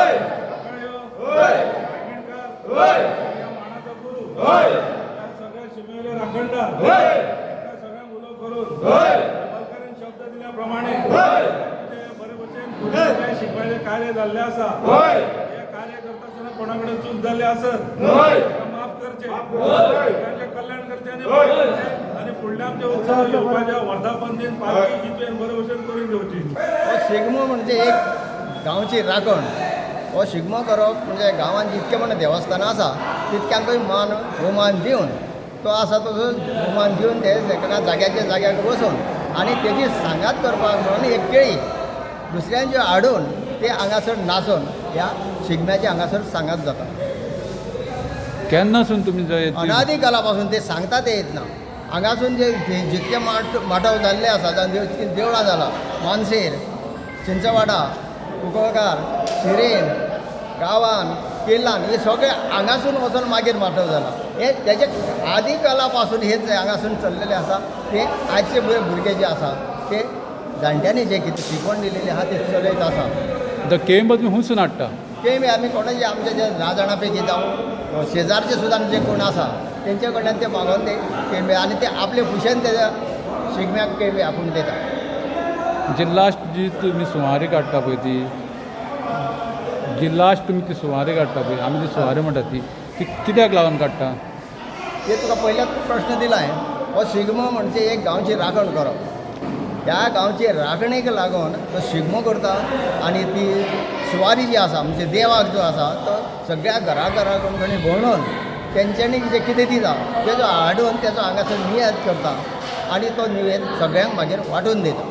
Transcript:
सकाळयो, वांयगणकार, ह्या मानाचो गुरू, ह्या सगळ्या शिमेवेले राखणदार, तांकां सगळ्यांक उलो करून हेबालकरान शब्द दिल्या प्रमाणे ते बरे भशेन पुलिसांचें शिकपाचें कार्य जाल्लें आसा. हे कार्य करता आसतना कोणा कडेन चूक जाल्ली आसत ताका माफ करचें, सगळ्यांचें कल्याण करचें आनी बरें करचें आनी फुडल्या आमच्या उत्सव येवपाच्या वर्धापन दिन, पालखी ही तुवें बरे भशेन करून घेवची. हो शिगमो म्हणजे एक गांवची राखण. हो शिगमो करप म्हणजे गांवांत जितके म्हण देवस्थानां आसा तितक्यांकूय मान भोवमान दिवन तो आसा तसो भोवमान दिवन ते एका जाग्याच्या जाग्यार वचून आनी तेजी सांगात करपाक म्हणून एक केळी दुसऱ्यांच्यो हाडून ते हांगासर नाचून ह्या शिगम्याचे हांगासर सांगात जाता. केन्नासून तुमी जंय अनादी कालापासून ते सांगता ते येतना हांगासून जे जितके माटव जाल्ले आसा, जावं जितकी देवळां जालां, मानशेर, चिंचवाडा, कुंकळकार, शिरेन, गांवान, केल्लान, हे सगळे हांगासून वचून मागीर माटव जाला. हे तेजे आदी काला पासून हे जे हांगासून चल्लेले आसा ते आजचे भुरगे जे आसा ते जाणट्यांनी जे कितें शिकवण दिलेली आहा ते चलयत आसा. आतां केंब तुमी हुंसून हाडटा? ते बी आमी कोणाचे आमचे जे 10 जाणां पैकी जावं शेजारचे सुद्दां जे कोण आसा तेंचे कडल्यान ते मागोवन ते केंबे आनी ते आपले खुशेन ते शिगम्याक केंबे आपूण दिता. जे लास्ट जी तुमी सुवारी काडटा पळय ती, जी लास्ट तुमी ती सुवारी काडटा पळय, आमी ती सुवारी म्हणटा ती, ती कित्याक लागून काडटा? ते तुका पयल्याच प्रश्न दिला हांवें. हो शिगमो म्हणजे एक गांवची राखण करप. ह्या गांवचे राखणेक लागून तो शिगमो करता आनी ती सुवारी जी आसा म्हणजे देवाक जो आसा तो सगळ्या घरा घरा कणकणी भोंवडून तेंच्यांनी जें कितें दिता तेजो हाडून तेजो हांगासर नियाज करता आनी तो निवेद सगळ्यांक मागीर वांटून दिता.